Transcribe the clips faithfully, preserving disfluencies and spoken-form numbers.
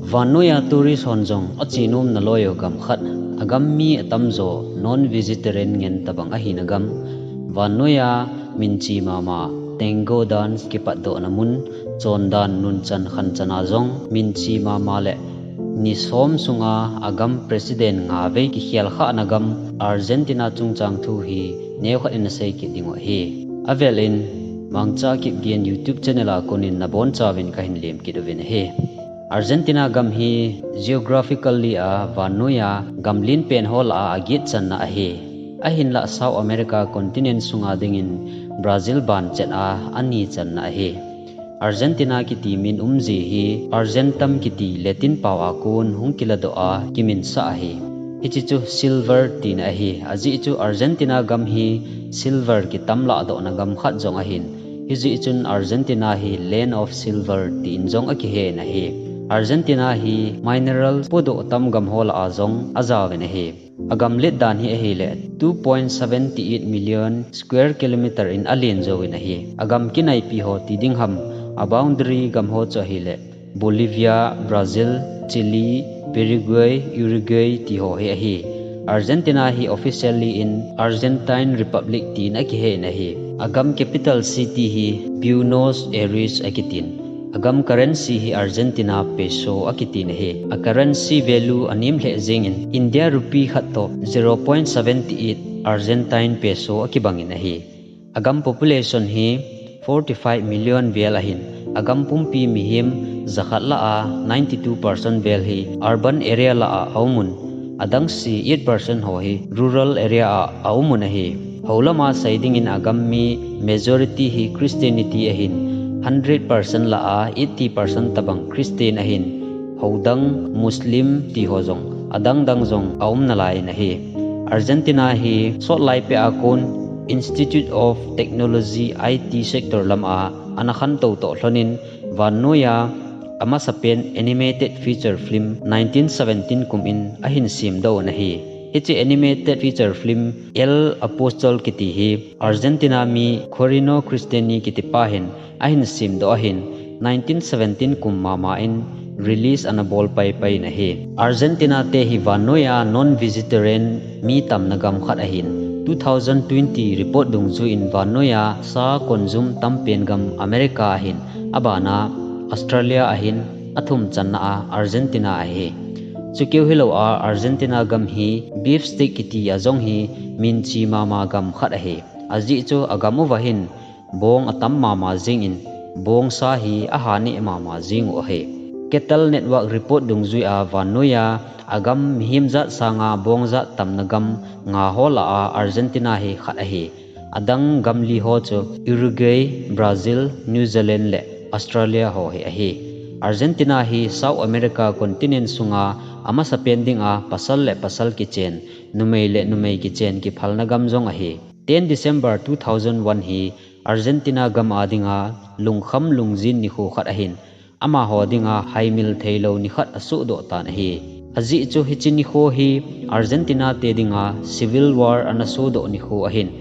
Vannoiya tourist hon jong achenom nalou u gam khat, agam mi atamjo non-vegetarian ngen tabang ahina gam, vannoiya minche mama tango dance kipatdohna mun, chondan nunchan khanchan a jong minche mama le ni som sunga agam president nga vei kikhel khahna gam Argentina chungchang thu hi neokhat in nasei kit ding u ahi. Avel in Mangcha Kipgen YouTube channel a konin nabonchauvin kahin lem kit uvin ahi. Argentina gam hi geographically a vannoiya gam lenpen ho lah a aget channa ahi. Ahinlah South America continent sunga dingin Brazil ban chet a ani channa ahi. Argentina kiti min umji hi Argentum kiti Latin pao a kon hung kiladoh a kiminsah ahi. Hiche chu silver tina ahi. Ajeh chu Argentina gam hi silver kitam lahdohna gam khat jong ahin, hijeh chun Argentina hi Land of Silver tin jong akihen ahi. Argentina hi mineral podoh tam gam ho lah a jong ajaovin ahi. Agam let dan hi ahile two point seven eight million square kilometer in alen jouvin ahi. Agam kinaipi ho ti ding ham, a boundary gam ho chu ahile Bolivia, Brazil, Chile, Paraguay, Uruguay ti ho hi ahi. Argentina hi officially in Argentine Republic tin akihen ahi. Agam capital city hi Buenos Aires akitin. Agam currency hi Argentina peso akitin ahi. A currency value anem lheh jengin India rupee khat toh zero point seven eight Argentine peso akibangin ahi. Agam population hi forty-five million vel ahin, agam pumpi mihem jakhat lah a ninety-two percent vel hi urban area lah a aumun, adang si eight percent ho hi rural area a aumun ahi. Houlama sei dingin agam mi majority hi Christianity ahin, hundred percent lah a eighty percent tabang Christian ahin, houdang Muslim ti ho jong adang dang jong aum nalai in ahi. Argentina hi sot laipeh a kon Institute of Technology I T sector lam a ana khantou toh lhonin vannoiya amasapen animated feature film nineteen seventeen kum in ahin semdoh u ahi. Hiche animated feature film El Apóstol kiti hi Argentina mi Corino Cristiani kiti pa hin ahin semdoh ahin, nineteen seventeen kum mama in release ana bol paipai in ahi. Argentina te hi vannoiya non-vegetarian mi tamna gam khat ahin, two thousand twenty report dungjuiyin vannoiya sa consume tampen gam America ahin, abana Australia ahin, athum channa a Argentina ahi. Chukeu hilou a Argentina gam hi beef steak kiti a jong hi minche mama gam khat ahi. Ajeh chu agam uva hin bong atam mama jengin, bongsa hi aha neh mama jeng u ahi. Cattell Network report dungjuiya vannoiya agam mihem jat sanga bong jat tamna gam nga ho lah a Argentina hi khat ahi. Adang gam li ho chu Uruguay, Brazil, New Zealand le Australia ho hi ahi. Argentina hi South America continent sunga amasapen dinga pasal le pasal kichen, numei le numei kichen kiphalna gam jong ahi. Ten December two thousand one hi Argentina gam a dinga lungkham lungjin nikho khat ahin, amaho dinga haimil theilou nikhat asohdoh tan ahi. Ajeh chu hiche nikho hi Argentina te dinga civil war ana sodoh nikho ahin.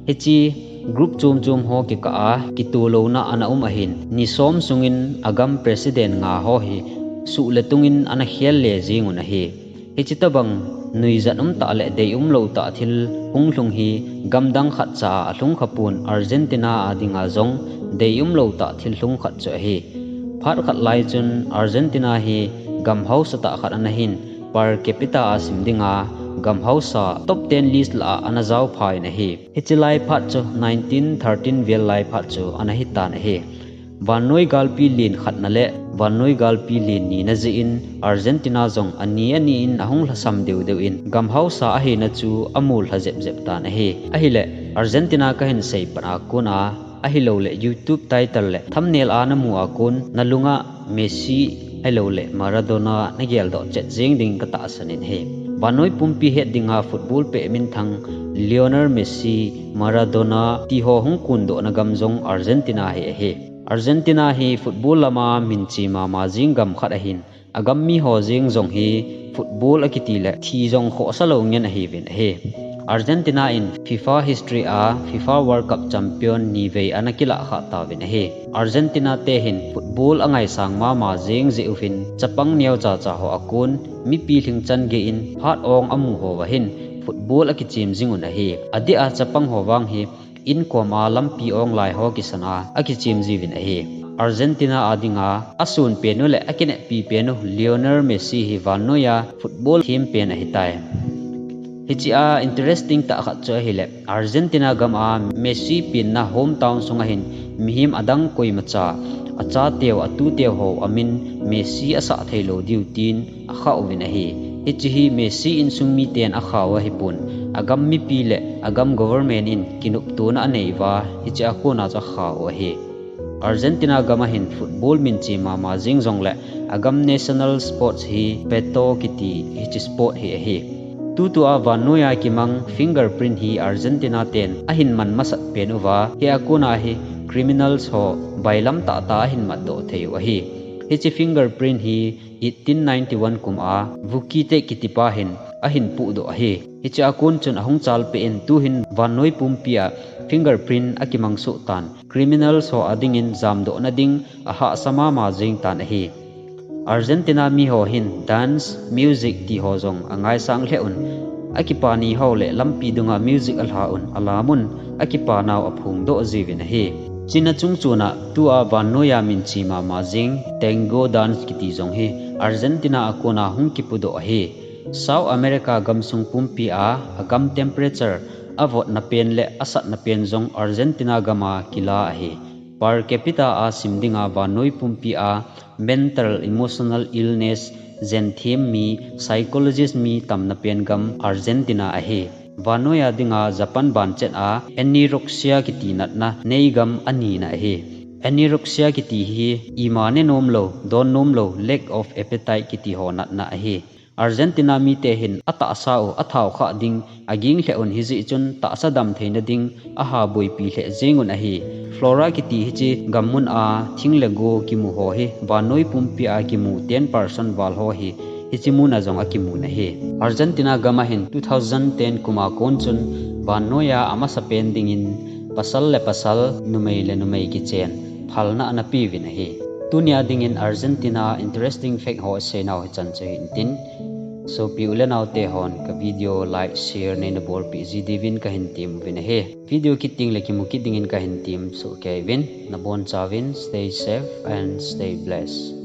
Hiche group chom chom ho kikah a kitoh louna ana um ahin, ni som sungin agam president nga ho hi suh le tungin ana khel le jeng un ahi. Hiche tabang nuijat umtah le deium lou tah thil hung lhung hi gamdang khat cha a alhung khapon Argentina a dinga jong deium lou tah thil lhung khat chu ahi. Phat khat lai chun Argentina hi gam hausa tah khat ana hin, per capita a sim dinga gam hausa top ten list lah a ana jaopha in ahi. Hiche lai phat chu nineteen thirteen vel lai phat chu ana hitan ahi. Vannoi galpi len khatna le vannoi galpi len nina jeh in Argentina jong ani ani in ahung lhasam deu deu in gam hausa ahina chu amol lha jep jep tan ahi. Ahile Argentina kahin sei pat a kon a, ahilou le YouTube title le thumbnail a namu a kon nalunga Messi ahilou le Maradona nagel doh chet jeng ding katahsan in ahi. Vannoi pumpi het dinga football peh minthang Lionel Messi, Maradona ti ho hung kondohna gam jong Argentina hi ahi. Argentina hi football lama minche mama jeng gam khat ahin, agam mi ho jeng jong hi football akiti le thi jong khohsa lou ngen ahiuvin ahi. Argentina in FIFA history a FIFA World Cup champion ni vei ana kilah khah tauvin ahi. Argentina te hin football angaisang mama jing jeh uvin chapang neo chacha ho a kon mipi lhingchan gei in phat ong amu ho va hin football akichem jing un ahi. Adeh a chapang ho vang hi inkom a lampi ong lai ho kisan a akichem jiuvin ahi. Argentina a dinga asun pen u le akineppi pen u Lionel Messi hi vannoiya football them pen ahitai. Hiche a interesting tah khat chu ahile, Argentina gam a Messi penna hometown sunga hin mihem adang koimacha, achateu, atuteu ho amin Messi asah theilou diu tin akhah uvin ahi. Hiche hi Messi insung miten akhah u ahipon, agam mipi le agam government in kinoptona anei uva, hiche a kona chu akhah u ahi. Argentina gam a hin football minche mama jing jongle, agam national sports hi Pato kiti hiche sport hi ahi. Tutua vannoiya kimang fingerprint hi Argentina ten ahin man masat pen uva, hia kona hi criminals ho bailam tahtah ahin matdoh thei u ahi. Hiche fingerprint hi eighteen ninety-one kum a Vuki te kitipa hin ahin puhdoh ahi. Hiche a kon chun ahung chalpeh in tuhin vannoi pumpi a fingerprint akimang soh tan, criminals ho adingin jamdohna ding ahahsa mama jeng tan ahi. Argentina miho hin dance, music ti ho jong angaisang lheh un, akipa ni ho le lampi dunga music alha un, alam un, akipa nau aphongdoh jiuvin ahi. China chungchona tua vannoiya minche mama jeng tango dance kiti jong hi Argentina a kona hung kipudoh ahi. South America gamsung pumpi a agam temperature avotna pen le asatna pen jong Argentina gam a kila ahi. Per capita a sim dinga vannoi pumpi a mental emotional illness jenthem mi, psychologist mi tamna pen gam Argentina ahi. Vannoiya dinga Japan banchet a anorexia kiti natna nei gam anina ahi. Anorexia kiti hi ima ne nomlou, don nomlou, lack of appetite kiti ho natna ahi. Argentina mite hin atahsa u athao khah ding aging lheh un, hijeh chun tahsa dam theina ding aha boipi lheh jeng un ahi. Flora kiti hiche gammun a thing le go kimu ho hi vannoi pumpi a kimu ten percent val ho hi hiche muna jong akimun ahi. Argentina gam a hin two thousand ten kum a kon chun vannoiya amasapen dingin pasal le pasal, numei le numei kichen phalna ana peuvin ahi. Tunia dingin Argentina interesting fact ho seinau hichan chu hintin, sopi u le naote hon ka video like, share neina bolpeh ji diuvin kahin temuvin ahi. Video kit tengle kimu kit dingin kahin tem soh kei uvin, nabonchauvin stay safe and stay blessed.